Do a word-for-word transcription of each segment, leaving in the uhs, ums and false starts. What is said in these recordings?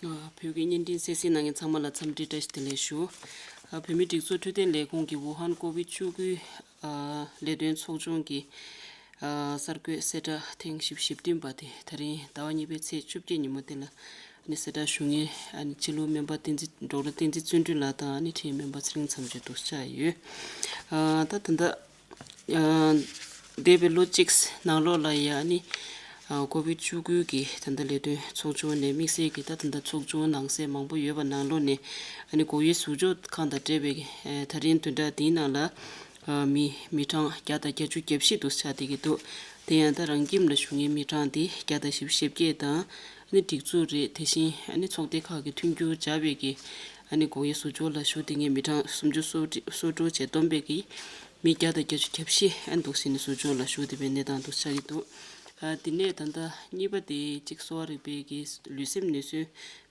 བོད་ཀྱི་བརྙན་འཕྲིན་གསན་གཟིགས་གནང་མཁན་ཚང་མ་ལ་འཚམས་འདྲི་བཀྲ་ཤིས་བདེ་ལེགས་ཞུ། བོད་མིའི་སྒྲིག་འཛུགས་འཕྲོད་བསྟེན་ལས་ཁུངས་ཀྱི་ཝུ་ཧན་ཀོ་བིད་བཅུ་དགུའི་ལས་དོན་ཚོགས་ཆུང་གི་གསར་འགོད་གསལ་བསྒྲགས་ཐེངས་བཞི་བཅུ་ཞེ་བདུན་པ་དེ་ད་རིང་ཟླ་བ་གཉིས་པའི་ཚེས་བཅོ་བརྒྱད་ཉིན་མོ་དེ་ལ་ཨ་ནི་གསལ་བསྒྲགས་ཞུ་མཁན་ཨ་ནི་སྤྱི་བློན་སྨན་པ་བསྟན་འཛིན་ཌོག་ཊར་བསྟན་འཛིན་བརྩོན་འགྲུས་ལགས་དང་ཨ་ནི་འཕྲིན་སྨན་པ་ཚེ་རིང་མཚམས་གཅོད་དུ་བཅར་ཡོད། ད་ད་ལྟ། འདས་པའི་ལོ་གཅིག་ནང་ལོགས་ལ་ཡ་ནི་ཀོ་བིད་བཅུ་དགུ་གི་ད་ལྟ་ལས་དོན་ཚོགས་ཆུང་ནས་དམིགས་བསལ་གྱི་ད་ད་ལྟ་ཚོགས་ཆུང་ནང་གསེས་མང་པོ་ཡོད་པ་ནང་ལོགས་ནས་ཨ་ནི་སྒོ་དབྱེ་ཟུར་འཇོག་ཁང་དང་འབྲེལ་བའི་ད་རིང་བདུན་ཕྲག་འདིའི་ནང་ལ་མི་མི་གྲངས་བརྒྱ་དང་བརྒྱད་ཅུ་གྱ་བཞི་འདུག་ཆགས་བསྡད་ཀྱི་འདུག་དེ་ཡང་ད་རང་ཁྱིམ་ལ་བཞུགས་མཁན་མི་གྲངས་དེ་བརྒྱ་དང་བཞི་བཅུ་ཞེ་བརྒྱད་དང་། ཨ་ནི་སྒྲིག་འཛུགས་རེད། དེ་བཞིན་ཨ་ནི་ཚོགས་སྡེ་ཁག་གི་མཐུན་འགྱུར་སྦྱར་བའི་གི་ཨ་ནི་སྒོ་དབྱེ་ཟུར་འཇོག་ལ་ཞུགས་བསྡད་མཁན་མི་གྲངས་སུམ་ཅུ་སོ་སོ་དྲུག་བཅས་བསྡོམས་པའི་གི་མི་བརྒྱ་དང་བརྒྱད་ཅུ་གྱ་བཞི་ཨ་ནི་འདུག་སེ་ནི་ཟུར་འཇོག་ལ་ཞུགས་བསྡད་པའི་གནས་སྟངས་འདུག་ཆགས་ཀྱི་འདུག་ཨ་དེ་ནས་ད་ལྟ་གཉིས་པ་དེ་གཅིག་གསོ་བ་རིག་པའི་གི་ལུས་སེམས་ནད་གཞི་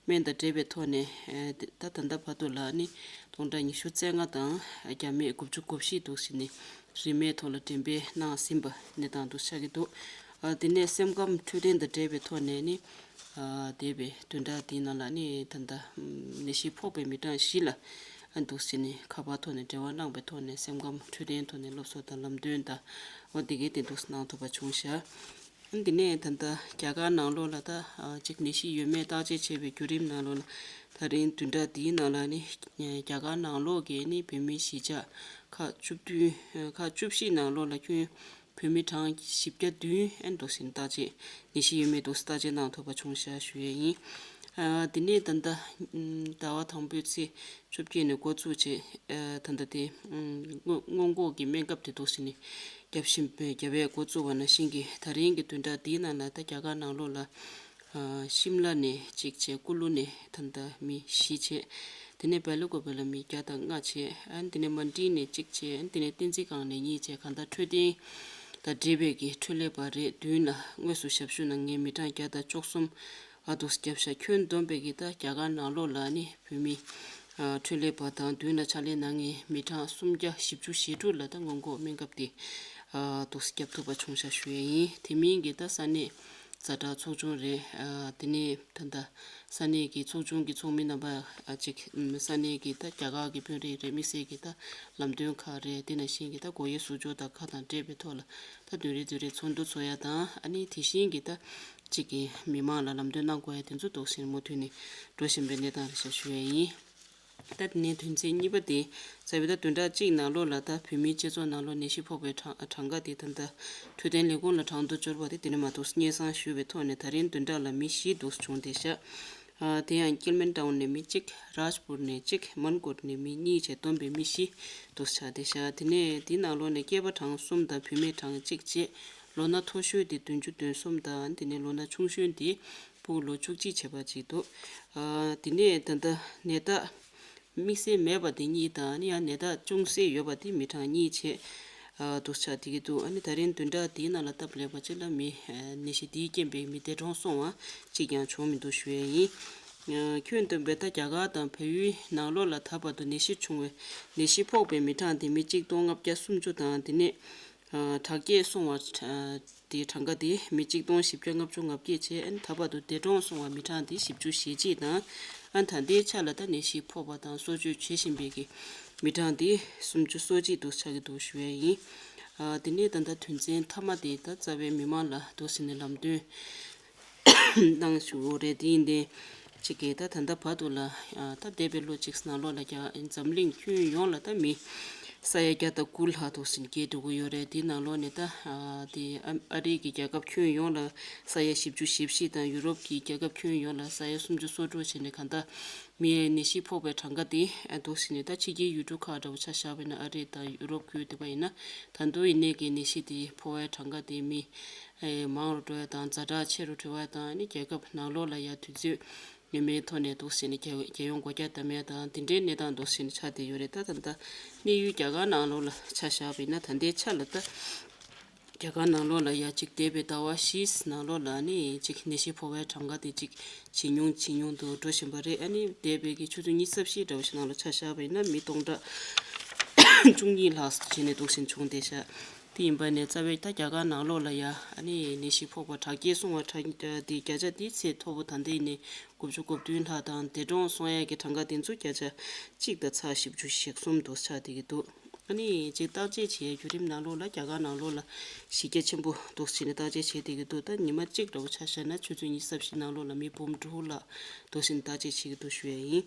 སྨན་དང་འབྲེལ་བའི་ཐོག་ནས་ཨ་ད་ད་ལྟ་བར་དུ་ལ་ཨ་ནི་སྟོང་ཕྲག་ཉི་ཤུ་རྩ་ལྔ་དང་བརྒྱ་མེད་དགུ་བཅུ་གོ་བཞི་འདུག་སེ་ནི་རིན་མེད་ཐོག་ལ་འགྲེམས་སྤེལ་གནང་ཟིན་པ་གནས་སྟངས་འདུག་ཆགས་ཀྱི་འདུག་ཨ་དེ་ནས་སེམས་ཁམས་འཕྲོད་བསྟེན་དང་འབྲེལ་བའི་ཐོག་ནས་ནི་ཨ་འདས་པའི་བདུན་ཕྲག་འདིའི་ནང་ལ་ནི་ད་ལྟ་ནད་གཞི་ཕོག་པའི་མི་གྲངས་བཞི་ལ་ཨ་འདུག་སེ་ནི་ཁ་པར་ཐོག་ནས་འབྲེལ་བ་གནང་པའི་ཐོག་ནས་སེམས་ཁམས་འཕྲོད་བསྟེན་ཐོག་ནས་སློབ་གསོ་དང་ལམ་སྟོན་དང་འོ་དེ་གའི་དེ་འདུག་སེ་གནང་ཐུབ་པ་བྱུང་ཤག་ཨ་དེ་ནས་ད་ལྟ་རྒྱ་གར་ནང་ལོགས་ལ་ད་ཨ་ཅིག་ནད་གཞི་ཡོད་མེད་བརྟག་དཔྱད་བྱེད་པའི་བརྒྱུད་རིམ་ནང་ལོགས་ལ་ད་རིང་བདུན་ཕྲག་འདིའི་ནང་ལ་ནི་རྒྱ་གར་ནང་ལོགས་ཀྱི་ནི་བོད་མིའི་གཞིས་ཆགས་ཁག་བཅུ་བདུན་ཁག་བཅུ་བཞི་ནང་ལོགས་ལ་ཁྱོན་བོད་མི་གྲངས་བཞི་བརྒྱ་བདུན་ཨན་འདུག་སེ་བརྟག་དཔྱད་ནད་གཞི་ཡོད་མེད་འདུག་སེ་བརྟག་དཔྱད་གནང་ཐུབ་པ་བྱུང་ཤག་ཞུ་ཡས་ཡིན། ཨ་དེ་ནས་ད་ལྟ་ཟླ་བ་དང་པོའི་ཚེས་བཅོ་བརྒྱད་ནས་འགོ་བཙུགས་བྱས་ཨ་ད་ལྟ་དེ་སྔོན་སྔོན་འགོག་གི་སྨན་ཁབ་དེ་འདུག་སེ་ནི་རྒྱབ་བཞིན་རྒྱབ་པའི་འགོ་བཙུགས་པ་ནང་བཞིན་གྱི་ད་རིང་གི་བདུན་ཕྲག་འདིའི་ནང་ལ་ད་རྒྱ་གར་ནང་ལོགས་ལ་ཨ་ཤིམ་ལ་ནས་གཅིག་བྱས། ཀུ་ལུ་ནས་ད་ལྟ་མི་བཞི་བྱས། དེ་ནས་བེ་ལུ་གོ་བེ་ལ་མི་བརྒྱ་དང་ལྔ་བྱས། ཨ་ནི་དེ་ནས་མན་ཌི་ནས་གཅིག་བྱས། ཨ་ནི་དེ་ནས་བསྟན་འཛིན་སྒང་ནས་གཉིས་བྱས། གང་ལྟར་འཕྲོད་བསྟེན་དང་འབྲེལ་བའི་གི་འཕྲོད་ལས་པ་རེ་བདུན་ལ་དངོས་སུ་ཞབས་ཞུ་གནང་མཁན་མི་གྲངས་བརྒྱ་དང་བཅུ་གསུམ་ཨ་འདུག་སེ་བརྒྱབ་ཤག་ཁྱོན་བསྡོམས་པའི་གི་ད་རྒྱ་གར་ནང་ལོགས་ལ་ནི་བོད་མི་ཨ་འཕྲོད་ལས་པ་དང་མདུན་ལ་ཕྱག་ལས་གནང་མཁན་མི་གྲངས་སུམ་བརྒྱ་བཞི་བཅུ་ཞེ་དྲུག་ལ་ད་སྔོན་འགོག་སྨན་ཁབ་དེ་ཨ་འདུག་སེ་བརྒྱབ་ཐུབ་པ་བྱུང་ཤག་ཞུ་ཡས་ཡིན། དེ་མིན་གྱི་ད་ས་གནས་ཛ་དྲག་ཚོགས་ཆུང་རེད། ཨ་དེ་ནས་ད་ལྟ་ས་གནས་ཀྱི་ཚོགས་ཆུང་གི་ཚོགས་མི་རྣམ་པ་ཨ་ཅིག་ས་གནས་ཀྱི་ད་རྒྱ་གར་གྱི་དཔོན་རིགས་རེད། དམིགས་བསལ་གྱི་ད་ལམ་སྟོན་ཁག་རེད། དེ་ནང་བཞིན་གྱི་ད་སྒོ་དབྱེ་ཟུར་འཇོག་དང་ཁག་དང་འབྲེལ་བའི་ཐོག་ལ་ད་བདུན་རེ་བདུན་རེ་ཚོགས་འདུ་ཚོགས་ཡ་དང་ཨ་ནི་དེ་བཞིན་གྱི་ད་ཅིག་གི་མི་མང་ལ་ལམ་སྟོན་གནང་དགོས་ཡ་དེ་ཚོ་འདུག་སེ་མུ་མཐུད་ནས་འགྲོ་བཞིན་པའི་གནས་སྟངས་རེད་ཤག་ཞུ་ཡ་ཡིན། ད་དེ་ནས་དོན་ཚན་གཉིས་པ་དེ་ཟེར་བའི་ད་བདུན་ཕྲག་གཅིག་ནང་ལོགས་ལ་ད་བོད་མིའི་སྤྱི་ཚོགས་ནང་ལོགས་ནད་གཞི་ཕོག་པའི་གྲངས་གྲངས་ཀ་དེ་ད་ལྟ་འཕྲོད་བསྟེན་ལས་ཁུངས་ལ་གྲངས་ཐོ་འབྱོར་བ་དེ་དེ་ནས་མ་གཏོགས་སྙན་སེང་ཞུས་པའི་ཐོག་ནས་ད་རིང་བདུན་ཕྲག་ལ་མི་བཞི་འདུག་བྱུང་བསྡད་ཤག་ཨ་དེ་ཡང་ཀིལ་མན་ཊའུན་ནས་མི་གཅིག་རཱཇ་པུར་ནས་གཅིག་མན་ཀོཊ་ནས་མི་གཉིས་བཅས་བསྡོམས་པའི་མི་བཞི་འདུག་ཆགས་བསྡད་ཤག་དེ་ནས་དེའི་ནང་ལོགས་ནས་སྐྱེས་པ་གྲངས་གསུམ་དང་བུད་མེད་གྲངས་གཅིག་བཅས་ལོ་ན་མཐོ་ཤོས་དེ་བདུན་ཅུ་དོན་གསུམ་དང་དེ་ནས་ལོ་ན་ཆུང་ཤོས་དེ་ཕྲུ་གུ་ལོ་བཅུ་གཅིག་བྱས་པ་ཅིག་འདུག་ཨ་དེ་ནས་ད་ལྟ་ནད་རྟགས་དམིགས་བསལ་མེད་པ་དེ་གཉིས་དང་ཨ་ནི་ཡང་ནད་རྟགས་ཅུང་ཟད་ཡོད་པ་དེ་མི་གྲངས་གཉིས་བྱས་ཨ་འདུག་ཆགས་བསྡད་ཀྱི་འདུག་ཨ་ནི་ད་རིང་བདུན་ཕྲག་དེའི་ནང་ལ་སྟབས་ལེགས་པ་ཅིག་ལ་མི་ཨ་ནད་གཞི་དེས་རྐྱེན་པས་མི་འདས་གྲོངས་སོང་བ་གཅིག་ཀྱང་བྱུང་མི་འདུག་ཞུ་ཡས་ཡིན། ཨ་ཁྱོན་བསྡོམས་པས་ད་རྒྱ་གར་དང་བལ་ཡུལ་ནང་ལོགས་ལ་ད་བར་དུ་ནད་གཞི་བྱུང་བའི་ནད་གཞི་ཕོག་པའི་མི་གྲངས་དེ་མི་གཅིག་སྟོང་ལྔ་བརྒྱ་སུམ་ཅུ་དང་དེ་ནས་ཨ་དྲག་སྐྱེད་སོང་བ་ཨ་དེའི་གྲངས་ཀ་དེ་མི་གཅིག་སྟོང་བཞི་བརྒྱ་ལྔ་བཅུ་ང་བརྒྱད་བྱས། ཨ་ནི་ད་བར་དུ་འདས་གྲོངས་སོང་བ་མི་གྲངས་དེ་བཞི་བཅུ་ཞེ་གཅིག་དང་། ཨ་ནི་ད་ལྟའི་ཆ་ལ་ད་ནད་གཞི་ཕོག་པ་དང་གསོ་བཅོས་བྱེད་བཞིན་པའི་གི་མི་གྲངས་དེ་སུམ་ཅུ་སོ་གཅིག་འདུག་ཆགས་ཀྱི་འདུག་ཞུ་ཡས་ཡིན། ཨ་དེ་ནས་ད་ལྟ་དོན་ཚན་མཐའ་མ་དེ་ད་རྩ་བའི་མི་མང་ལ་འདུག་ཟེར་ནས་ལམ་སྟོན་གནང་ཞུ་རེད། དེ་ཡིན་ཏེ། གཅིག་གིས་ད་ད་ལྟ་བར་དུ་ལ་ཨ་ད་འདས་པའི་ལོ་གཅིག་ནང་ལོགས་ལ་རྒྱ་འཛམ་གླིང་ཁྱོན་ཡོངས་ལ་ད་མི་ས་ཡ་བརྒྱ་དང་དགུ་ལྷག་འདུག་ཟེར་བརྒལ་འགྲོ་གི་ཡོད་རེད། དེའི་ནང་ལོགས་ནས་ད་ཨ་དེ་ཨ་ཨ་རི་གི་རྒྱལ་ཁབ་ཁྱོན་ཡོངས་ལ་ས་ཡ་བཞི་བཅུ་ཞེ་བཞི་དང་ཡུ་རོབ་ཀྱི་རྒྱལ་ཁབ་ཁྱོན་ཡོངས་ལ་ས་ཡ་སུམ་ཅུ་སོ་དྲུག་བྱས་ནས་གང་ལྟར་མིའི་ནད་གཞི་ཕོག་པའི་གྲངས་ཀ་དེ་ཨ་འདུག་ཟེར་ནས་ད་ཕྱི་རྒྱལ་ཡུལ་གྲུ་ཁག་འདྲ་བོ་ཆ་བཞག་པ་ཡིན་ན་ཨ་རི་དང་ཡུ་རོབ་ཁུལ་དེ་པ་ཡིན་ན་ད་དུང་ཡིན་ནའི་གི་ནད་གཞི་དེ་ཕོག་པའི་གྲངས་ཀ་དེ་མི་ཨེ་མང་རུ་འགྲོ་ཡ་དང་ཛ་དྲག་ཆེ་རུ་འགྲོ་བ་དང་ཨ་ནི་རྒྱལ་ཁབ་ནང་ལོགས་ལ་ཡ་དུས་ཚོད་ངེས་མེད་ཐོག་ནས་འདུག་ཟེར་ནས་རྒྱལ་རྒྱལ་ཡོངས་སྒོ་རྒྱ་བསྡམ་ཡ་དང་དེ་འདྲའི་གནས་སྟངས་འདུག་ཟེར་ནས་ཆགས་བསྡད་ཡོད་རེད། ད་ད་ལྟ་གནས་ཡུལ་རྒྱ་གར་ནང་ལོགས་ལ་ཆ་བཞག་པ་ཡིན་ན་ད་ལྟའི་ཆ་ལ་ད་རྒྱ་གར་ནང་ལོགས་ལ་ཡ་གཅིག་འདས་པའི་ཟླ་བ་བཞིའི་ནང་ལོགས་ལ་ནི་གཅིག་ནད་གཞི་ཕོག་པའི་གྲངས་ཀ་དེ་གཅིག་ཇེ་ཉུང་ཇེ་ཉུང་དུ་འགྲོ་བཞིན་པ་རེད། ཨ་ནི་འདས་པའི་གི་ཆུ་ཚོད་ཉི་ཤུ་རྩ་བཞི་འདྲ་བོ་ཞིག་ནང་ལ་ཆ་བཞག་པ་ཡིན་ན་མི་སྟོང་ཕྲག་བཅུ་གཉིས་ལྷག་བྱས་ནས་འདུག་ཟེར་བྱུང་བསྡད་ཤག་ཡིན་པ་ནས་རྩ་བའི་ད་རྒྱ་གར་ནང་ལོགས་ལ་ཡ་ཨ་ནི་ནད་གཞི་ཕོག་པ་དྲག་སྐྱེད་སོང་བ་དྲག་དེ་བརྒྱ་ཆ་དེ་ཚད་མཐོ་པོ་ད་ལྟའི་ནས་དགུ་བཅུ་གོ་བདུན་ལྷག་དང་འདས་གྲོངས་སོང་ཡ་གི་གྲངས་ཀ་དེ་ཚོ་བརྒྱ་ཆ་གཅིག་དང་ཚེག་བཞི་བཅུ་ཞེ་གསུམ་དུ་ཆགས་བསྡད་ཀྱི་འདུག་ཨ་ནི་ཅིག་བརྟག་དཔྱད་བྱེད་ཡ་བརྒྱུད་རིམ་ནང་ལོགས་ལ་རྒྱ་གར་ནང་ལོགས་ལ་གཞི་རྒྱ་ཆེན་པོ་འདུག་ཟེར་ནས་བརྟག་དཔྱད་བྱས་བསྡད་ཀྱི་འདུག་ད་ཉི་མ་གཅིག་འདྲ་བོ་ཆ་བཞག་ན་ཆུ་ཚོད་ཉི་ཤུ་རྩ་བཞི་ནང་ལོགས་ལ་མི་འབུམ་དྲུག་ལྷག་འདུག་ཟེར་ནས་བརྟག་དཔྱད་བྱེད་ཀྱི་འདུག་ཞུ་ཡ་ཡིན།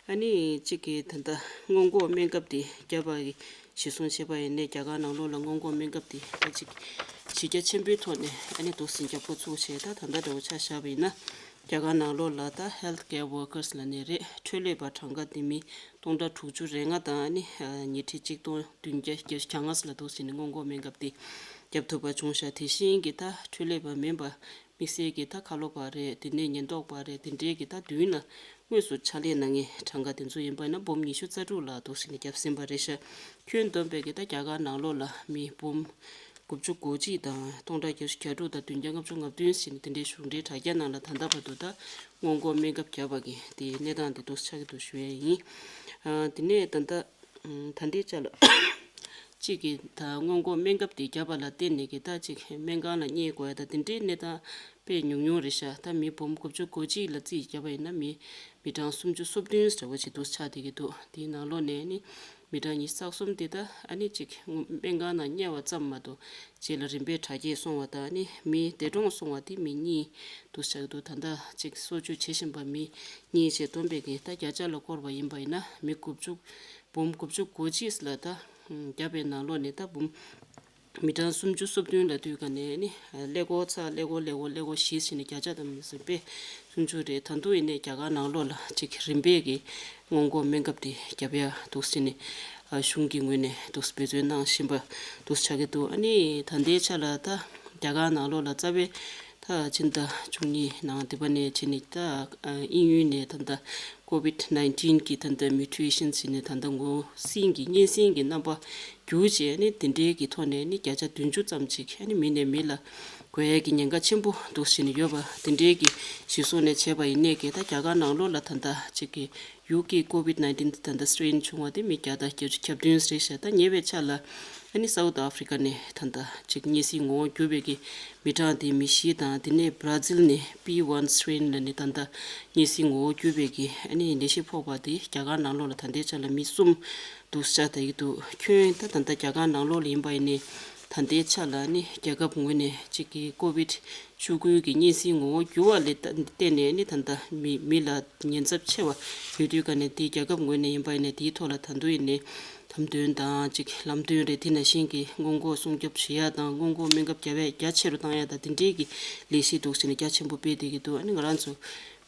ཨ་ནི་གཅིག་གིས་ད་ལྟ་སྔོན་འགོག་སྨན་ཁབ་དེ་བརྒྱབ་པ་གི་གཞིར་བཟུང་བྱས་པ་ཡིན་ནའི་རྒྱ་གར་ནང་ལོགས་ལ་སྔོན་འགོག་སྨན་ཁབ་དེ་ད་ཅིག་གཞི་རྒྱ་ཆེན་པོའི་ཐོག་ནས་ཨ་ནི་འདུག་སེ་རྒྱབ་འགོ་ཚུགས་བྱས། ད་ད་ལྟ་འདྲ་བོ་ཆ་བཞག་པ་ཡིན་ན་རྒྱ་གར་ནང་ལོགས་ལ་ད་health care workers་ལབ་ནས་རེད། འཕྲོད་ལས་པ་གྲངས་ཀ་དེ་མི་སྟོང་ཕྲག་དྲུག་ཅུ་རེ་ལྔ་དང་ཨ་ནི་ཉིས་ཁྲི་གཅིག་སྟོང་བདུན་བརྒྱ་གྱ་ལྔ་ཙམ་ལ་འདུག་སེ་ནས་སྔོན་འགོག་སྨན་ཁབ་དེ་བརྒྱབ་ཐུབ་པ་བྱུང་ཤག་དེ་བཞིན་གྱི་ད་འཕྲོད་ལས་པ་མིན་པ་དམིགས་བསལ་གྱི་ད་ཁ་ལོ་པ་རེད། དེ་ནས་ཉེན་རྟོག་པ་རེད། དེ་འདྲའི་གི་ད་མདུན་ལ་དངོས་སུ་ཕྱག་ལས་གནང་མཁན་གྲངས་ཀ་དེ་ཚོ་ཡིན་པ་ཡིན་ན་འབུམ་ཉི་ཤུ་རྩ་དྲུག་ལྷག་འདུག་སེ་ནས་བརྒྱབ་ཟིན་པ་རེད་ཤག་ཁྱོན་བསྡོམས་པའི་གི་ད་རྒྱ་གར་ནང་ལོགས་ལ་མི་འབུམ་དགུ་བཅུ་གོ་གཅིག་དང་སྟོང་ཕྲག་བརྒྱད་ཅུ་གྱ་དྲུག་དང་བདུན་བརྒྱ་ལྔ་བཅུ་ང་བདུན་ཟེར་ནས་དེ་འདྲའི་གཞུང་འབྲེལ་དྲ་རྒྱ་ནང་ལ་ད་ལྟ་བར་དུ་ད་སྔོན་འགོག་སྨན་ཁབ་བརྒྱབ་པ་གི་དེའི་གནས་སྟངས་དེ་འདུག་ཆགས་ཀྱི་འདུག་ཞུ་ཡས་ཡིན། ཨ་དེ་ནས་ད་ལྟ་ད་ལྟའི་ཆ་ལ་གཅིག་གིས་ད་སྔོན་འགོག་སྨན་ཁབ་དེ་བརྒྱབ་པ་ལ་བརྟེན་ནས་གི་ད་ཅིག་སྨན་ཁང་ལ་བསྙལ་དགོས་ཡ་ད་དེ་འདྲའི་གནས་སྟངས་དཔེ་ཉུང་ཉུང་རེད་ཤག་ད་མི་འབུམ་དགུ་བཅུ་གོ་གཅིག་ལ་རྩིས་བརྒྱབ་པ་ཡིན་ན་མི་མི་གྲངས་སུམ་ཅུ་སོ་བདུན་འདྲ་བོ་ཅིག་འདུག་ཆགས་བསྡད་ཀྱི་འདུག་དེའི་ནང་ལོགས་ནས་ནི་མི་གྲངས་ཉི་ཤུ་རྩ་གསུམ་དེ་ད་ཨ་ནི་ཅིག་སྨན་ཁང་ནང་བསྙལ་བ་ཙམ་མ་གཏོགས་རྗེས་ལ་རིམ་པས་དྲག་སྐྱེད་སོང་བ་དང་ནི་མི་འདས་གྲོངས་སོང་བ་དེ་མི་གཉིས་འདུག་ཆགས་ཀྱི་འདུག་ད་ལྟ་ཅིག་གསོ་བཅོས་བྱེད་བཞིན་པ་མི་གཉིས་བཅས་བསྡོམས་པས་ཀྱི་ད་བརྒྱ་ཆ་ལ་བསྐོར་བ་ཡིན་པ་ཡིན་ན་མི་དགུ་བཅུ་འབུམ་དགུ་བཅུ་གོ་གཅིག་ལ་ད་བརྒྱབ་པའི་ནང་ལོགས་ནས་ད་འབུམ་མི་གྲངས་སུམ་ཅུ་སོ་བདུན་ལ་དུས་ག་ནས་ནི་ཀླད་ཀོར་ཚ་ཀླད་ཀོར་ཀླད་ཀོར་ཀླད་ཀོར་བཞི་ཟེར་ནས་བརྒྱ་ཆ་དང་མི་ཟིན་པས་སུམ་ཅུ་རེད། ད་དུང་ཡིན་ནས་རྒྱ་གར་ནང་ལོགས་ལ་ཅིག་རིམ་པས་ཀྱི་སྔོན་འགོག་སྨན་ཁབ་དེ་བརྒྱབ་ཡ་འདུག་ཟེར་ནས་གཞུང་གི་ངོས་ནས་འདུག་འབད་བརྩོན་གནང་བཞིན་པ་འདུག་ཆགས་ཀྱི་འདུག་ཨ་ནི་ད་ལྟའི་ཆ་ལ་ད་རྒྱ་གར་ནང་ལོགས་ལ་རྩ་བའི་ད་ཕྱི་ཟླ་བཅུ་གཉིས་ནང་འདི་པ་ནས་བྱས་ནས་ད་དབྱིན་ཡུལ་ནས་ད་ལྟ་ཀོ་ཝིད་ནའིན་ཊིན་གྱི་ད་ལྟ་མིའུ་ཊེ་ཤན་ཟེར་ནས་ད་ལྟ་ངོ་སྲིན་གྱི་གཉན་སྲིན་གྱི་རྣམ་པ་འགྱུར་བྱས་ནས་དེ་འདྲའི་གི་ཐོག་ནས་ནི་བརྒྱ་ཆ་བདུན་ཅུ་ཙམ་ཅིག་ཨ་ནི་མི་ནས་མི་ལ་འགོས་ཡས་ཀྱི་ཉེན་ཁ་ཆེན་པོ་འདུག་ཟེར་ནས་ཡོད་པ་དེ་འདྲའི་གི་གཞི་བཟུང་ནས་བྱས་པ་ཡིན་ནས་གི་ད་རྒྱ་གར་ནང་ལོགས་ལ་ད་ལྟ་ཅིག་གི་ཡུ་ཀེ་ཀོ་ཝིད་ནའིན་ཊིན་ད་ལྟ་སི་ཊྲེན་བྱུང་བ་དེ་མི་བརྒྱ་དང་བརྒྱད་ཅུ་གྱ་བདུན་རེད་ཤག་ད་ཉེ་བའི་ཆར་ལ་ཨ་ནི་སའུ་ཐི་ཨ་ཧྥི་རི་ཀ་ནས་ད་ལྟ་ཅིག་གཉན་སྲིན་ངོ་བོ་འགྱུར་བའི་གི་མི་གྲངས་དེ་མི་བཞི་དང་དེ་ནས་བྷ་ར་ཛིལ་ནས་པི་ཝན་སི་ཊྲེན་ལ་ནི་ད་ལྟ་གཉན་སྲིན་ངོ་བོ་འགྱུར་བའི་གི་ཨ་ནི་ནད་གཞི་ཕོག་པ་དེ་རྒྱ་གར་ནང་ལོགས་ལ་ད་ལྟའི་ཆ་ལ་མི་གསུམ་འདུག་ཤག་ད་ཡིག་འདུག་ཁྱོན་ད་ད་ལྟ་རྒྱ་གར་ནང་ལོགས་ལ་ཡིན་པ་ཡིན་ནའི་ད་ལྟའི་ཆ་ལ་ནི་རྒྱལ་ཁབ་ངོས་ནས་གཅིག་གི་ཀོ་ཝིད་བཅུ་དགུ་གི་གཉན་སྲིན་ངོ་བོ་འགྱུར་བ་ལ་བརྟེན་ནས་ནི་ད་ལྟ་མི་མི་ལ་ཉེན་ཚབས་ཆེ་བ་ཡོད་དུས་ག་ནས་དེ་རྒྱལ་ཁབ་ངོས་ནས་ཡིན་པ་ཡིན་ནའི་དེའི་ཐོག་ལ་ད་དུང་ཡིན་ནའི་ལམ་སྟོན་དང་གཅིག་ལམ་སྟོན་རེད། དེ་ནང་བཞིན་གྱི་སྔོན་འགོག་སྲུང་སྐྱོབ་བྱེད་ཡ་དང་སྔོན་འགོག་སྨན་ཁབ་རྒྱ་བས་རྒྱ་ཆེ་རུ་བཏང་ཡ་དང་དེ་འདྲའི་གི་ལས་གཞི་འདུག་ཟེར་ནས་རྒྱ་ཆེན་པོ་སྤེལ་བསྡད་ཀྱི་འདུག་ཨ་ནི་ང་རང་ཚོ་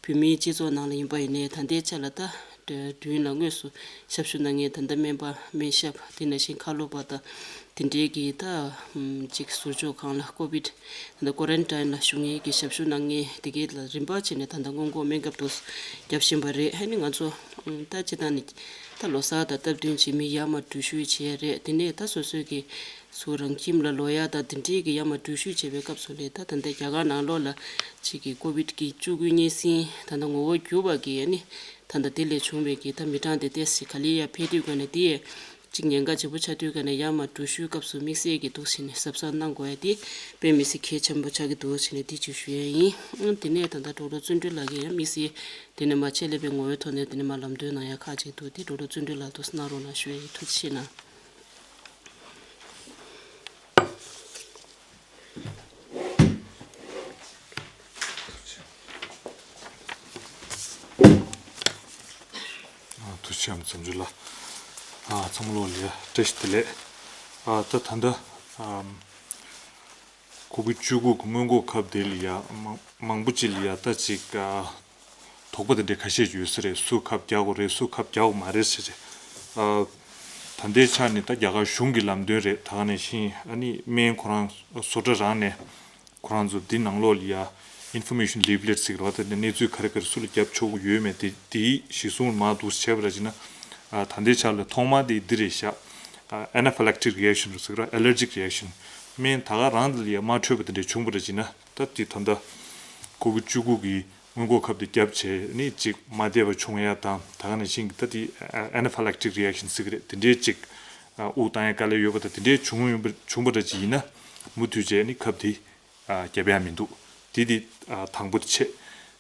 བོད་མིའི་སྤྱི་ཚོགས་ནང་ལ་ཡིན་པ་ཡིན་ནའི་ད་ལྟའི་ཆ་ལ་ད་མདུན་ལ་དངོས་སུ་ཞབས་ཞུ་གནང་མཁན་ད་ལྟ་སྨན་པ་སྨན་ཞབས་དེ་ནང་བཞིན་ཁ་ལོ་པ་དང་དེ་འདྲའི་གི་ད་ཅིག་ཟུར་འཇོག་ཁང་ལ་ཀོ་ཝིད་ད་ལྟ་ཀོ་རན་ཊིན་ལ་བཞུགས་མཁན་གྱི་ཞབས་ཞུ་གནང་མཁན་དེ་གའི་ལ་རིམ་པ་བྱས་ནས་ད་ལྟ་སྔོན་འགོག་སྨན་ཁབ་ཏུ་བརྒྱབ་བཞིན་པ་རེད། ཨ་ནི་ང་ཚོ་ད་སྤྱི་བཏང་ནས་ད་ལོ་གསར་དང་སྟབས་བསྟུན་བྱས་མི་ཡར་མར་འགྲུལ་བཞུད་བྱས་རེད། དེ་ནས་ད་སོ་སོའི་གི་སུ་རང་ཁྱིམ་ལ་ལོག་ཡ་དང་དེ་འདྲའི་གི་ཡར་མར་འགྲུལ་བཞུད་བྱེད་པའི་སྐབས་སུ་ལས་ད་ད་ལྟ་རྒྱ་གར་ནང་ལོགས་ལ་ཅིག་གི་ཀོ་ཝིད་ཀྱི་བཅུ་དགུའི་གཉན་སྲིན་ད་ལྟ་ངོ་བོ་འགྱུར་བ་གི་ཨ་ནི་ད་ལྟ་དེ་ལས་བྱུང་བའི་གི་ད་མི་གྲངས་དེ་ཏོག་ཙམ་ག་ལེ་ཡར་འཕེལ་དུས་ག་ནས་དེ་ཡས་གཅིག་ཉེན་ཁ་ཆེ་པོ་ཆགས་དུས་ག་ནས་ཡར་མར་འགྲུལ་བཞུད་སྐབས་སུ་དམིགས་བསལ་གྱི་འདུག་ཟེར་ནས་གཟབ་གཟབ་གནང་དགོས་ཡ་དེ་དཔེ་མི་སྲིད་གལ་ཆེན་པོ་ཆགས་ཀྱི་འདུག་ཟེར་ནས་དེ་གཅིག་ཞུ་ཡ་ཡིན། དེ་ནས་ད་ལྟ་ཌོག་ཊར་བརྩོན་འགྲུས་ལགས་ཀྱིས་ཡང་དམིགས་བསལ་དེ་ནས་མར་ཆེད་ལས་པའི་ངོ་བོའི་ཐོག་ནས་དེ་ནས་མར་ལམ་སྟོན་གནང་ཡ་ཁག་ཅིག་འདུག་དེ་ཌོག་ཊར་བརྩོན་འགྲུས་ལགས་འདུག་སེ་གནང་རོགས་གནང་ཞུ་ཡ་ཡིན། ཐུགས་རྗེ་ཆེ་གནང་། ཐུགས་རྗེ་ཆེ་ཨམ་བྱམས་ཆོས་ལགས། ཨ་ཚང་མ་ལོ་ལ་ཡ་བཀྲ་ཤིས་བདེ་ལེགས། ཨ་ད་ད་ལྟ་ཨམ་ཀོ་ཝིད་བཅུ་དགུ་གི་སྔོན་འགོག་ཁབ་དེ་ལ་ཡ་མང་མང་པོ་ཅིག་ལ་ཡ་ད་ཅིག་ཨ་དོགས་པ་དེ་འདྲ་ཁ་ཤས་ཡོད་ས་རེད། སུ་ཁབ་རྒྱག་དགོས་རེད། སུ་ཁབ་རྒྱག་དགོས་མ་རེད་ཟེར་ཅིག་ཨ་ད་ལྟའི་ཆ་ནས་ད་རྒྱ་གར་གཞུང་གི་ལམ་སྟོན་རེད། ད་ག་ནང་བཞིན་ཨ་ནི་སྨན་ཁོ་རང་བཟོ་གྲྭ་རང་ནས་ཁོ་རང་ཚོ་འདི་ནང་ལོགས་ལ་ཡ་ཨིན་ཕོར་མེ་ཤན་ལིབ་ལེཊ་ཟེར་གི་རེད་བ། ད་ནི་གནས་ཚུལ་ག་རེ་ག་རེ་སུ་ལ་རྒྱབ་ཆོག་གི་ཡོད་མེད་དེ་དེའི་གཞི་བཟུང་མར་འདུག་བྱས་པ་ར་ཅིག་ན། ཨ་ད་ལྟའི་ཆ་ལ་ཐོག་མ་དེ་འདི་རེད་ཤག་ཨ་ཨེ་ན་ཕི་ལེག་ཊིག་རི་ཨེག་ཤན་ཟེར་གི་རེད། ཨེ་ལར་ཇིག་རི་ཨེག་ཤན། སྨན་ད་ག་རང་དེ་ལ་ཡ་མ་འཕྲོད་པ་དེ་འདྲ་བྱུང་བ་ར་ཅིག་ན། ད་དེ་ད་ལྟ་ཀོ་ཝིད་བཅུ་དགུ་གི་སྔོན་འགོག་ཁབ་དེ་བརྒྱབ་བྱས་ནི་ཅིག་མ་བདེ་བ་བྱུང་ཡ་དང་། ད་ག་ནང་བཞིན་གྱི་ད་དེ་ཨེ་ན་ཕི་ལེག་ཊིག་རི་ཨེག་ཤན་ཟེར་གི་རེད། དེ་འདྲའི་ཅིག་ དབུགས་བཏང་ཡ་དཀའ་ལས་ཡོད་པ་དང་དེ་འདྲའི་བྱུང་ཡོང་པ་བྱུང་པ་འདྲ་ཅིག་ཡིན་ན་མུ་མཐུད་བྱས་ནི་ཁབ་དེ་རྒྱབ་ཡ་མི་འདུག་དེ་དེ་དང་པོ་དེ་བྱས།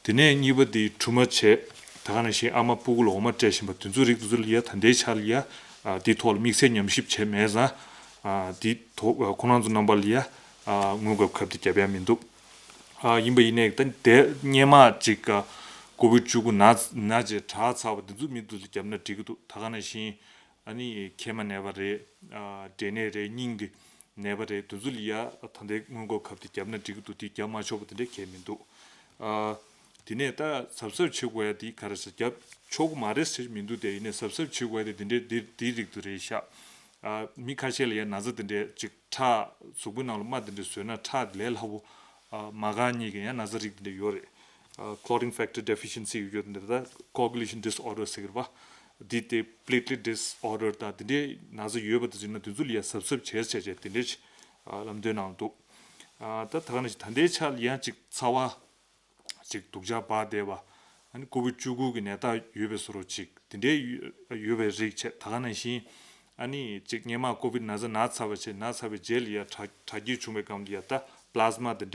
དེ་ནས་གཉིས་པ་དེ་གྲུ་མ་བྱས། ད་ག་ནང་བཞིན་ཨ་མ་སྤུ་གུ་ལ་འོ་མ་སྤྲད་བཞིན་པ་དེ་ཚོ་རིགས་དེ་ཚོ་ལ་ཡ་ད་ལྟའི་ཆར་ལ་ཡ་དེའི་ཐོག་ལ་དམིགས་བསལ་ཉམས་ཞིབ་བྱས་མེད་ཙང་དེའི་ཐོག་ཁོང་རྣམ་ཚོ་རྣམ་པ་ལ་ཡ་སྔོན་འགོག་ཁབ་དེ་རྒྱབ་ཡ་མི་འདུག་ཡིན་པ་ཡིན་ནའི་ད་དེ་སྔོན་མ་ཅིག་ཀོ་བིད་བཅུ་དགུ་ན་ན་ཅིག་དྲག་ཚར་བ་དེ་ཚོ་མི་དེ་ཚོ་ལ་རྒྱབ་ན་འགྲིག་གི་འདུག་ད་ག་ནང་བཞིན་ཨ་ནི་མཁལ་མ་ནད་པ་རེད། འབྲས་ནད་རེད། སྙིང་གི་ནད་པ་རེད། དེ་ཚོ་ལ་ཡ་ད་ལྟའི་སྔོན་འགོག་ཁབ་དེ་རྒྱབ་ན་འགྲིག་གི་འདུག་དེ་རྒྱབ་མ་ཆོག་པ་དེ་འདྲ་གང་ཡང་མི་འདུག་དེ་ནས་ད་གཟབ་གཟབ་བྱེད་དགོས་ཡ་དེ་ག་རེ་ཟེར་རྒྱབ་ཆོག་གི་མ་རེད་ཟེར་མི་འདུག་དེ་ཡིན་ནའི་གཟབ་གཟབ་བྱེད་དགོས་ཡ་དེ་དེ་འདྲའི་དེ་དེའི་རིགས་དེ་རེད་ཤག་མི་ཁ་ཤས་ལ་ཡ་ན་ཚ་དེ་འདྲའི་ཅིག་ཁྲག་གཟུགས་པོའི་ནང་ལ་རྨ་དེ་འདྲ་བཟོས་ན་ཁྲག་དེ་ལས་སླ་པོ་མ་འགག་མཁན་གྱི་ཡང་ན་ཚ་རིགས་དེ་འདྲ་ཡོད་རེད། Clotting factor deficiency ཡོད་འདི་ད་coagulation disorder ཟེར་གི་རེད་པ། འདི་དེ་platelet disorder དང་དེ་འདྲའི་ན་ཚ་ཡོད་པ་དེ་ཚོ་ཡིན་ན་དེ་ཚོ་ལ་ཡ་གཟབ་གཟབ་བྱས་བྱས་བྱས་དེ་འདྲའི་ལམ་སྟོན་གནང་འདུག་ད་ད་ག་ནང་བཞིན་ད་ལྟའི་ཆར་ལ་ཡང་ཅིག་ཚ་བ་ཅིག་སྡུག་ཅག་འབར་བསྡད་པ། ཨ་ནི་ཀོ་བིད་བཅུ་དགུ་གི་ནད་རྟགས་ཡོད་པའི་བཟོ་འདྲ་ཅིག་དེ་འདྲའི་ཡོད་ཡོད་པའི་རིགས་བྱས། ད་ག་ནང་བཞིན་ཨ་ནི་ཅིག་སྔོན་མ་ཀོ་བིད་ན་ཚ་ན་ཚར་བ་བྱས་ན་ཚར་བའི་རྗེས་ལ་ཡ་དྲག་དྲག་སྐྱེད་བྱུང་བའི་སྒང་ལ་ཡ་ད་plasma དེ་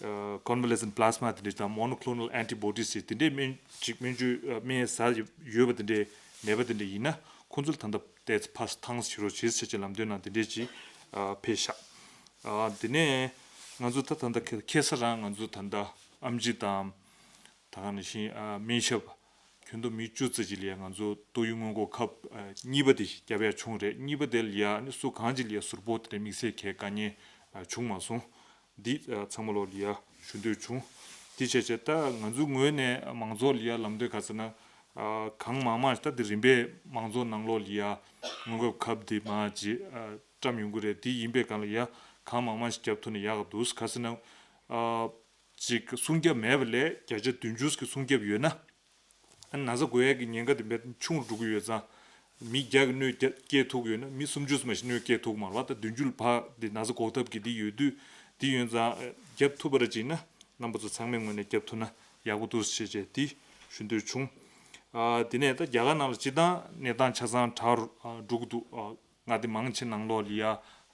འདྲའི་convalescent plasma དེ་འདྲའི་དང་monoclonal antibodies ཅིག་དེ་འདྲའི་སྨན་ཅིག་སྨན་བཅོས་སྨན་ཟ་ཡོད་པ་དེ་འདྲའི་ནད་པ་དེ་འདྲའི་ཡིན་ན་ཁོང་ཚོ་ལ་ད་ལྟ་ཏོག་ཙམ་ཕར་ཐང་ཞིག་རོགས་བྱེད་ཟེར་བྱས་ལམ་སྟོན་གནང་དེ་འདྲའི་ཅིག་ཕེབས་ཤག་དེ་ནས་ང་ཚོ་ད་ད་ལྟ་ཁ་སང་རང་ང་ཚོ་ད་ལྟ་ཨེམ་ཆི་དང་ད་ག་ནང་བཞིན་སྨན་ཞབས་ཁྱོན་བསྡོམས་མི་བཅུ་ཙམ་ཅིག་ལ་ཡ་ང་ཚོ་ཏོག་དབྱིབས་སྔོན་འགོག་ཁབ་གཉིས་པ་དེ་རྒྱབ་ཡ་བྱུང་རེད། གཉིས་པ་དེ་ལ་ཡ་ནི་སུ་གང་ཅིག་ལ་ཡ་ཟུར་ཕོག་དེ་འདྲ་དམིགས་བསལ་གྱི་དཀའ་ངལ་བྱུང་མ་སོང་། འདི་ཚང་མ་ལོག་ལ་ཡ་ཞུ་འདོད་བྱུང་། དེ་བྱས་བྱས་ད་ང་ཚོའི་ངོས་ནས་མང་ཚོགས་ལ་ཡ་ལམ་སྟོན་ག་ཟེར་ན། གང་མང་མང་ཞིག་ད་དེ་རིམ་པས་མང་ཚོགས་ནང་ལོགས་ལ་ཡ་སྔོན་འགོག་ཁབ་དེ་མར་ཅིག་བཀྲམ་ཡོང་གི་རེད། དེ་ཡིན་པའི་སྒང་ལ་ཡ་གང་མང་མང་ཞིག་བརྒྱབ་ཐུབ་ན་ཡག་ག་འདུག་ག་ཟེར་ན། ཅིག་སྲུང་སྐྱོབ་མེད་པ་ལས་བརྒྱ་ཆ་བདུན་ཅུ་གི་སྲུང་སྐྱོབ་ཡོད་ན། ཨ་ན་ཚ་འགོས་ཡས་ཀྱི་ཉེན་ཁ་དེ་འབད་ཆུང་རུ་འགྲོ་གི་ཡོད་ཙང་། མི་བརྒྱ་གི་གནོད་སྐྱེལ་ཐུབ་ཀྱི་ཡོད་ན་མི་སུམ་ཅུ་ཙམ་ཞིག་གནོད་སྐྱེལ་ཐུབ་ཀྱི་མ་རེད་པ། ད་བདུན་ཅུ་ལ་ཕར་དེ་ན་ཚ་འགོག་ཐབས་ཀྱི་དེ་ཡོད་དུས་དེ་ཡོད་ཙང་བརྒྱབ་ཐུབ་པ་ར་ཅིག་ན་རྣམ་པ་ཚོ་ཚང་མའི་ངོས་ནས་བརྒྱབ་ཐུབ་ན་ཡག་པོ་འདུག་ཟེར་བྱས་དེ་ཞུ་འདོད་བྱུང་། ཨ་དེ་ནས་ད་རྒྱ་གར་ནང་ལ་སྤྱིར་བཏང་གནས་སྟངས་ཆ་ཚང་དྲག་རུ་འགྲོ་གི་འདུག་མངའ་སྡེ་མང་ཆེ་ནང་ལོགས་ལ་ཡ་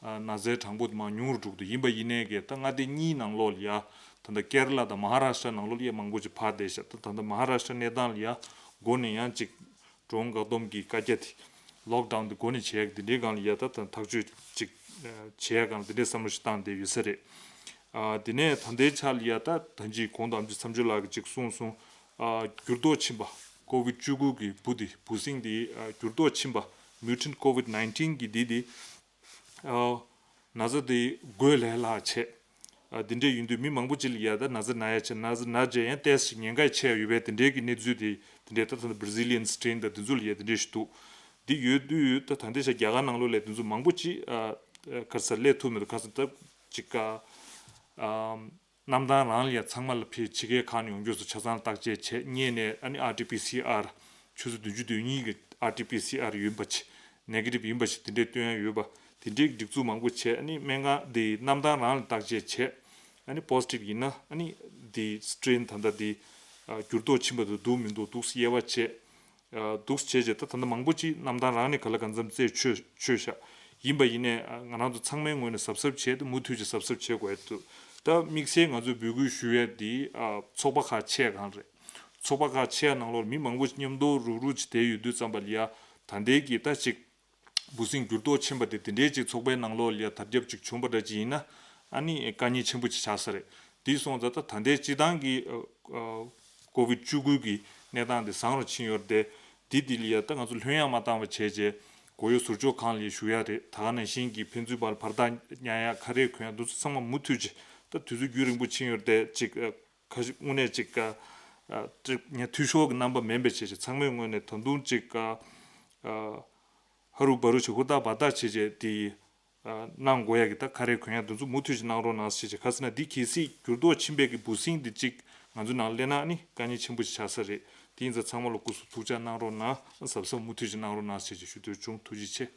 ན་ཚའི་གྲངས་འབོར་དེ་མར་ཉུང་རུ་འགྲོ་གི་འདུག་ཡིན་པ་ཡིན་ནའི་གི་ད་མངའ་སྡེ་གཉིས་ནང་ལོགས་ལ་ཡ་ད་ལྟ་ཀེ་ར་ལ་དང་མ་ཧ་ར་ཤ་ཊ་ནང་ལོགས་ལ་ཡ་མང་པོ་ཅིག་ཕར་བསྡད་ཤག་ད་ད་ལྟ་མ་ཧ་ར་ཤ་ཊ་གནས་སྟངས་ལ་ཡ་འགོ་ནས་ཡང་ཅིག་འགྲོ་འོང་བཀག་སྡོམ་གྱི་བཀའ་རྒྱ་དེ་ལོག་ཌའུན་དེ་འགོ་ནས་བྱས་ཡག་དེ་འདྲའི་སྒང་ལ་ཡ་ད་ད་ཐག་གཅོད་ཅིག་བྱས་ཡག་སྒང་ལ་དེ་འདྲའི་བསམ་བློ་ཞིག་བཏང་བསྡད་ཡོད་ས་རེད། ཨ་དེ་ནས་ད་ལྟའི་ཆ་ལ་ཡ་ད་ད་ཅིག་གོང་དུ་ཨམ་ཆི་མཚམས་སྦྱོར་ལགས་ཀྱིས་ཅིག་གསུངས་སོང་། ཨ་འགྱུར་ལྡོག་ཕྱིན་པ་ཀོ་བིད་བཅུ་དགུ་གི་འབུ་དེ་འབུ་སྲིན་དེ་ཨ་འགྱུར་ལྡོག་ཕྱིན་པ་mutant COVID nineteen གི་དེ་དེ་ཨ་ན་ཚ་དེ་འགོས་ལས་སླ་བྱས། ཨ་དེ་འདྲས་ཡིན་དུས་མི་མང་པོ་ཅིག་ལ་ཡ་ད་ན་ཚ་ན་ཡ་ཆེ་ན་ཚ་ན་རྗེས་ཡང་ཏོག་ཙམ་ཉེན་ཁ་ཆེ་ཡོད་པའི་དེ་འདྲས་ཀྱི་གནས་ཚུལ་དེ་དེ་འདྲས་ད་ད་Brazilian strain དང་དེ་ཚོ་ལ་ཡ་དེ་འདྲས་ཞིག་འདུག་འདི་ཡོད་དུས་ད་ད་ལྟའི་ཆ་རྒྱ་གར་ནང་ལོགས་ལ་དེ་ཚོ་མང་པོ་ཅིག་ཨ་ཨ་ག་རེ་ཟེར་སླེབས་ཐུབ་མི་འདུག་ག་ཟེར་ད་ཅིག་ཨ་ཨམ། གནམ་ཐང་རང་ལ་ཡ་ཚང་མ་ལ་ཕྱི་ཕྱི་རྒྱལ་ཁག་ནས་ཡོང་རྒྱུ་ཚོ་ཆ་ཚང་བརྟག་དཔྱད་བྱས་སྔོན་ནས་ཨ་ནི་ཨར་ཊི་པི་སི་ཨར་ཆུ་ཚོད་བདུན་ཅུ་དོན་གཉིས་ཀྱི་ཨར་ཊི་པི་སི་ཨར་ཡིན་པ་ཆེ་ནེ་གེ་ཊིབ་ཡིན་པ་ཆེ་དེ་འདྲའི་སྟོན་ཡ་ཡོད་པ་དེ་འདྲའི་སྒྲིག་འཛུགས་མང་པོ་བྱས། ཨ་ནི་སྨན་ཁང་དེ་གནམ་ཐང་རང་ལ་བརྟག་དཔྱད་བྱས། ཨ་ནི་པོ་སི་ཊིབ་ཡིན་ན་ཨ་ནི་དེ་སི་ཊྲེན་ད་ལྟ་དེ་འགྱུར་ལྡོག་ཕྱིན་པ་དེ་འདུག་མི་འདུག་འདུག་སེ་དབྱེ་བ་བྱས། འདུག་སེ་བྱས་རྗེས་ད་ད་ལྟ་མང་པོ་ཅིག་གནམ་ཐང་རང་ནས་ག་ལ་གང་འཚམ་རྩད་ཆོད་ཆོད་ཤག་ཡིན་པ་ཡིན་ནའི་ང་རང་ཚོ་ཚང་མའི་ངོས་ནས་གཟབ་གཟབ་བྱས་ཏེ་མུ་མཐུད་ཀྱིས་གཟབ་གཟབ་བྱེད་དགོས་ཡ་འདུག་ད་དམིགས་བསལ་ང་ཚོས་འབོད་སྐུལ་ཞུ་ཡ་འདི་ཚོགས་པ་ཁག་ཆེ་གང་རེད། ཚོགས་པ་ཁག་ཆེ་ནང་ལོགས་མི་མང་པོ་ཅིག་མཉམ་དུ་རུག་རུག་ཅིག་བསྡད་ཡོད་དུས་ཙམ་པ་ལ་ཡ་ད་ལྟའི་གི་ད་ཅིག་འབུ་སྲིན་འགྱུར་ལྡོག་ཕྱིན་པ་དེ་དེ་འདྲའི་ཅིག་ཚོགས་པའི་ནང་ལོགས་ལ་ཡ་དར་ཁྱབ་ཅིག་བྱུང་པ་འདྲ་ཅིག་ཡིན་ན་ཨ་ནི་དཀའ་ངལ་ཆེན་པོ་ཅིག་ཆགས་ས་རེད། དེ་སོང་ཙང་ད་ད་ལྟའི་སྤྱི་བཏང་གི་ཀོ་བིད་བཅུ་དགུ་གི་གནས་སྟངས་དེ་བཟང་རུ་ཕྱིན་ཡོད་རེད་དེ། དེ་དེ་ལ་ཡ་ད་ང་ཚོ་ལྷོད་ཡངས་མ་བཏང་བ་བྱས་རྗེས་མགོ་ཡོ་ཟུར་འཇོག་ཁང་ལ་ཡ་བཞུགས་ཡ་རེད། ད་ག་ནང་བཞིན་གྱི་ཕན་ཚུན་བར་བར་ཐག་ཉར་ཡ་ཁ་རས་གོན་ཡ་འདུག་ཚོ་ཚང་མ་མུ་མཐུད་ཅིག་ད་དུས་ཚོད་རྒྱུན་རིང་པོ་ཕྱིན་ཡོད་རེད་དེ་ཅིག་ཁ་ཤས་དངོས་གནས་ཅིག་ཉ་འཐུས་ཤོར་གྱི་རྣམ་པ་མིན་པའི་བྱས་རྗེས་ཚང་མའི་ངོས་ནས་ད་དུང་ཅིག་ཧ་རུ་བ་རུ་ཅིག་ཧུར་ཐག་འབད་ཐག་བྱས་རྗེས་དེ། གནང་དགོས་ཡ་གི་ད་ཁ་རས་གོན་ཡ་དེ་ཚོ་མུ་མཐུད་ཅིག་གནང་རོགས་གནང་ཟེར་བྱས། ག་ཟེར་ན་འདི་གལ་སྲིད་འགྱུར་ལྡོག་ཕྱིན་པའི་གི་འབུ་སྲིན་འདི་གཅིག་ང་ཚོ་ནང་སླེབས་ན་ནི་དཀའ་ངལ་ཆེན་པོ་ཞིག་ཆགས་ས་རེད། དེ་ཡིན་ཙང་ཚང་མ་ལ་སྐུ་གཟུགས་ཐུགས་ཅག་གནང་རོགས་གནང་། གཟབ་གཟབ་མུ་མཐུད་ཅིག་གནང་རོགས་གནང་ཟེར་བྱས་ཞུ་འདོད་བྱུང་། ཐུགས་རྗེ་ཆེ།